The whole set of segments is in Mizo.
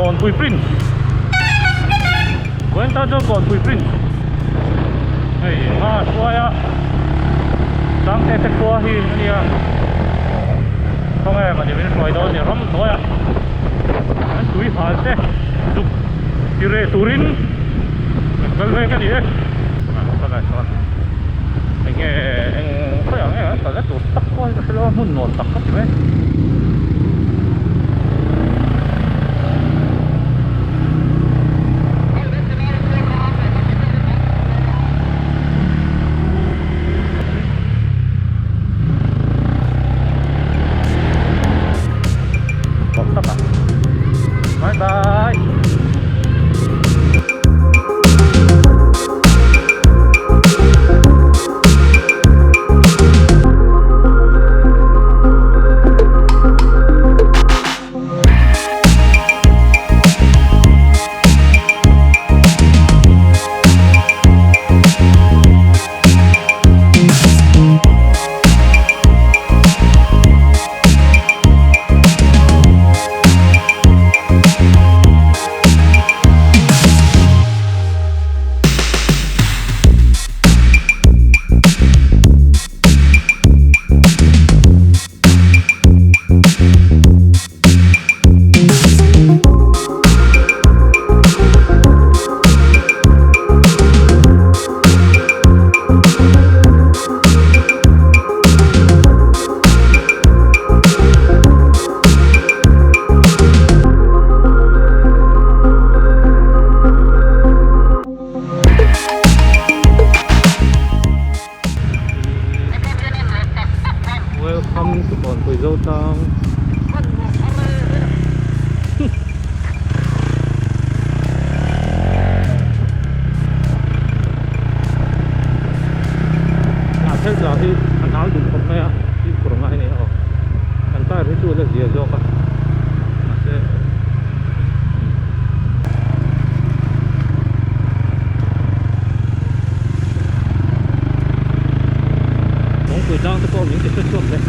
Kawnpui Prince Vawiin tan chuan Kawnpui Prince hei hma a hruai a Sangte te khua hi a nia khawnge mah ni min hruai dawn ni ram hnuai ah an tui hal te zuk ti reh turin kan kal mek a ni e enge eng khawiah nge an kalna tur tak pawh hi ka hre lo a hmun nuam tak ka ti mai. Bye bye. Welcome to Kawnpui Zotlang. Hnah thel tla hi a nal duh khawp mai a, fimkhur a ngai a ni aw. Kan tyre hi chu a la zia zawk a, mahse Kawngpui tlang te pawh min ti hre chhuak hle.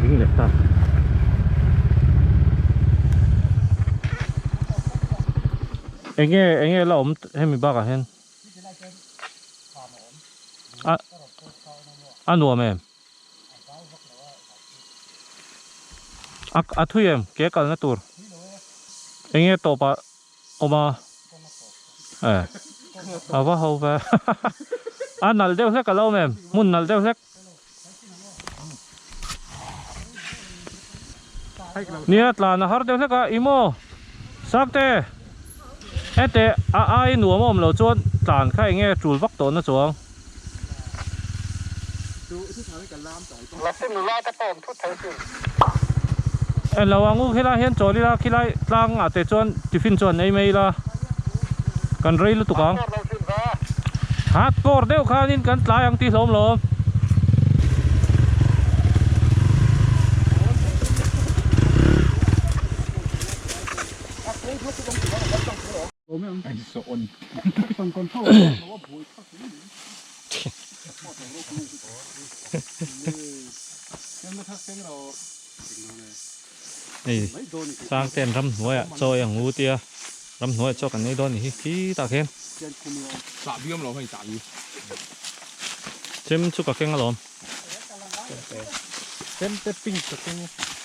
Ding leh ta. Enge enge la awm hemi bakah hian a a nuam em? A a thui em ke kalna tur enge tawp ah awm a e a va ho ve a nalh deuh hlek a lo awm em hmun nalh deuh hlek nia tlan a har deuh hlek a i maw sakte hete a ai nuam a awm loh chuan tlan kha enge tul vak tawh na chuang. En lo ang u khilai hian chawl ila khilai tlang ah te chuan tiffin chuan ei mai ila kan rei lutuk ang hardcore deuh khanin kan tlai ang tih hlawm lawm. Hei Sangte'n ramhnuaiah chaw ei ang u tia ramhnuaiah chaw kan ei dawn ni hi khitah khian chem chu ka keng alawm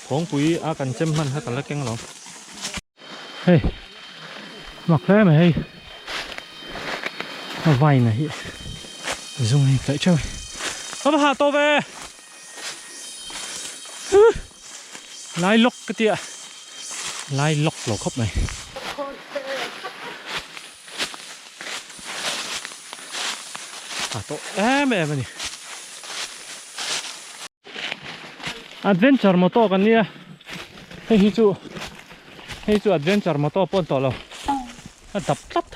thawngpui a kan chem hman kha ka la keng alawm. Hei mak hle mai hei a vine a hi zung hi tlaih theuh a va hah tawh ve lai lawk ka tia lai lawk lo khawp mai. A tawh em em a ni. Adventure moto kan nia hei hi chu hei chu adventure moto pawh an tawh lo a dap tlat.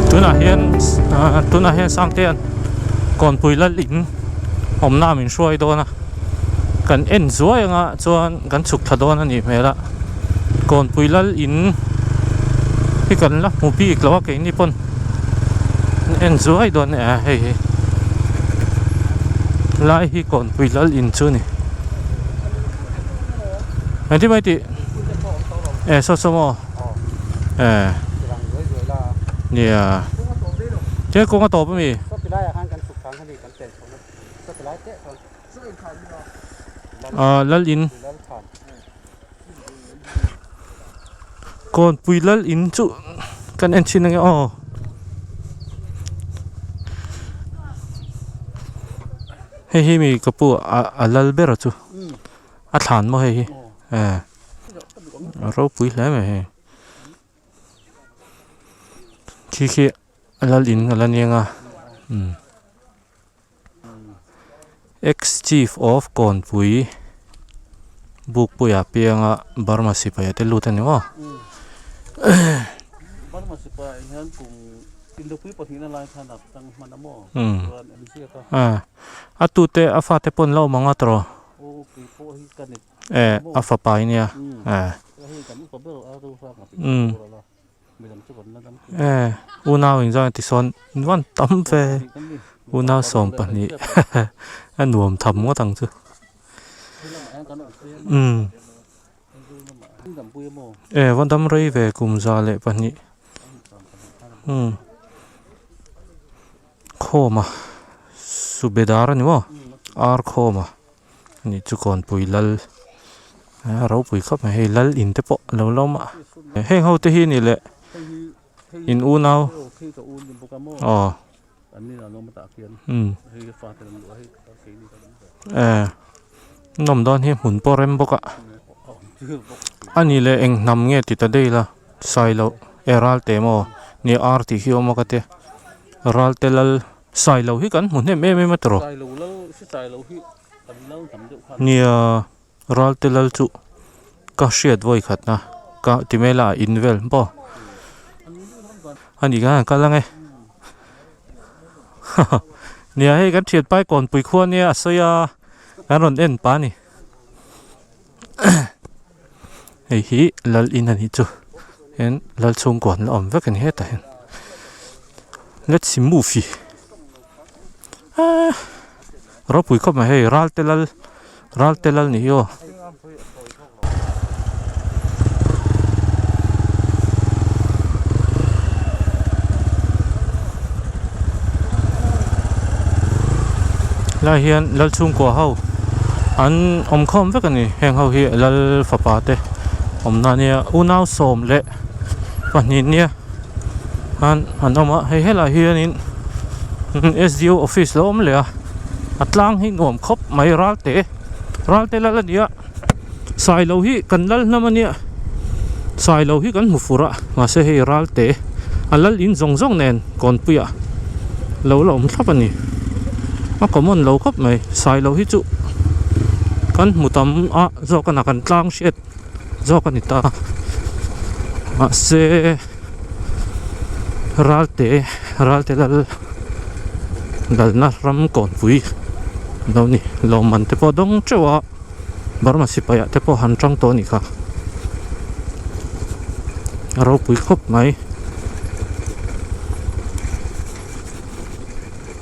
Tunah hian ah tunah hian Sangtea'n Kawnpui lal in awmna min hruai dawn a kan en zuai anga chuan kan chhuk thla dawn a nih hmel a Kawnpui lal in hi kan la hmu bik lo a keini pawn an en zuai dawn a ni a hei hi lai hi Kawnpui lal in chu a ni. Engtin mai tih eh saw saw maw eh nia thil kawng a tawp ami ah lal in kawnpui lal in chu kan en chhin ange aw. Hei hi mi ka pu a lal ber chu a thlan maw hei hi eh a ropui hle mai hei khi khi a lal in a la niang a umm ex chief of kawnpui bukpuia pianga burma sipai te lut a ni maw. A tute a fate pawh an la awm ang a tawh. E a fapa i nia e. E unau in zawng tisawn van tam ve unau 20 a nuam tham ngawt ang chu. E va dam rei ve kum 102. Khawma Subedar a ni maw ar khawma a nih chu Kawnpui lal a ropui khawp mai hei lal in te pawh a lo la awm a heng ho te hi a nih leh in unau aw e nawm dawn hi hmun pawh rem bawk a a nih leh eng hnam nge ti ta daih ila Sailo e Ralte maw ni ar tih hi a awm a ka tia Ralte lal Sailo hi kan hmu hnem em em a tawh nia Ralte lal chu ka hriat vawi khat na ka ti mai la a in vel maw a nih khan an kal ang e nia hei kan thian pai kawnpui khua nia a sawi a kan rawn en pah a ni. Hei hi lal in a nih chu hian lal chhungkua an la awm vek a ni hetah hian let's see movie ahh ropui khawp mai hei ral te lal ral te lal nih hi aw. Helai hian lal chhungkua ho an awm khawm vek a ni heng ho hi lal fapa te awmna ania unau 12 nia an an awm a hei helaiah hianin S D O office lo awm leh a a tlang hi nuam khawp mai ral te ral te lal a ni a Sailo hi kan lal hnam a nia Sailo hi kan hmu fur a mahse hei ral te a lal in zawng zawng nen kawnpuiah lo la awm thlap a ni a common lo khawp mai Sailo hi chu kan hmu tam a zawk a na kan tlang hriat zawk a ni ta mahse ral te ral te lal lalna ram kawnpui a lo ni lawmman te pawh a dawng teuh a. Burma sipai ah te pawh han tang tawh a nih kha a ropui khawp mai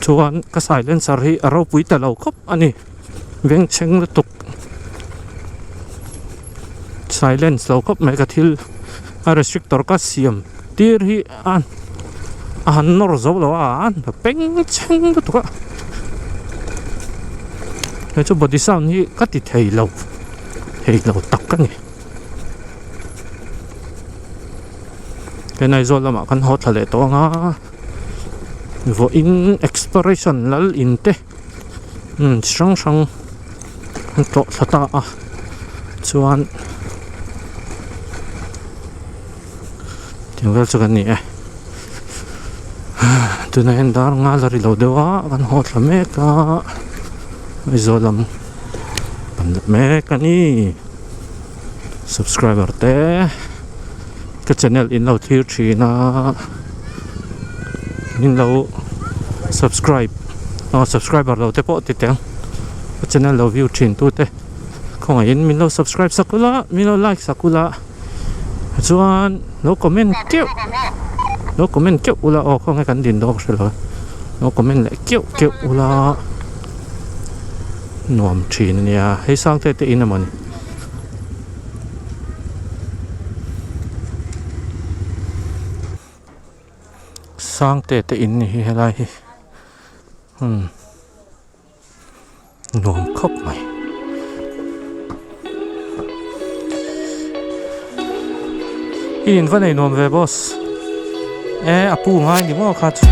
chuan ka silencer hi a ropui ta lo khawp a ni vengchheng lutuk silence lo khawp mai ka thil a restrictor ka siam tir hi a a han nawr zo lo a a peng chheng lutuk a hei chu body sound hi ka ti thei lo thei lo tak a ni heng Aizawl lamah kan haw thla leh tawh ang a vawiin expiration lal in te chi hrang hrang an tlawh thla ta a chuan. Tiang vel chu kan ni e tunah hian dar nga la ri lo deuh a kan haw thla mek a Aizawl lam pan leh mek a ni subscriber te ka channel in lo thlir thin a min lo subscribe aw subscriber lo te pawh ti teh ang ka channel lo view thin tu te khawngaihin min lo subscribe sak ula min lo like sak ula. Chuan lo comment keuh lo comment keuh ula aw khawnge kan din dawn ka hre lo e lo comment leh keuh keuh ula nuam thin ania hei sangte te in emaw ni. Sangte te in ni hi helai hi umm. Nuam khawp mai. I in va nei nuam ve boss. E a pu ngai ni maw kha chu.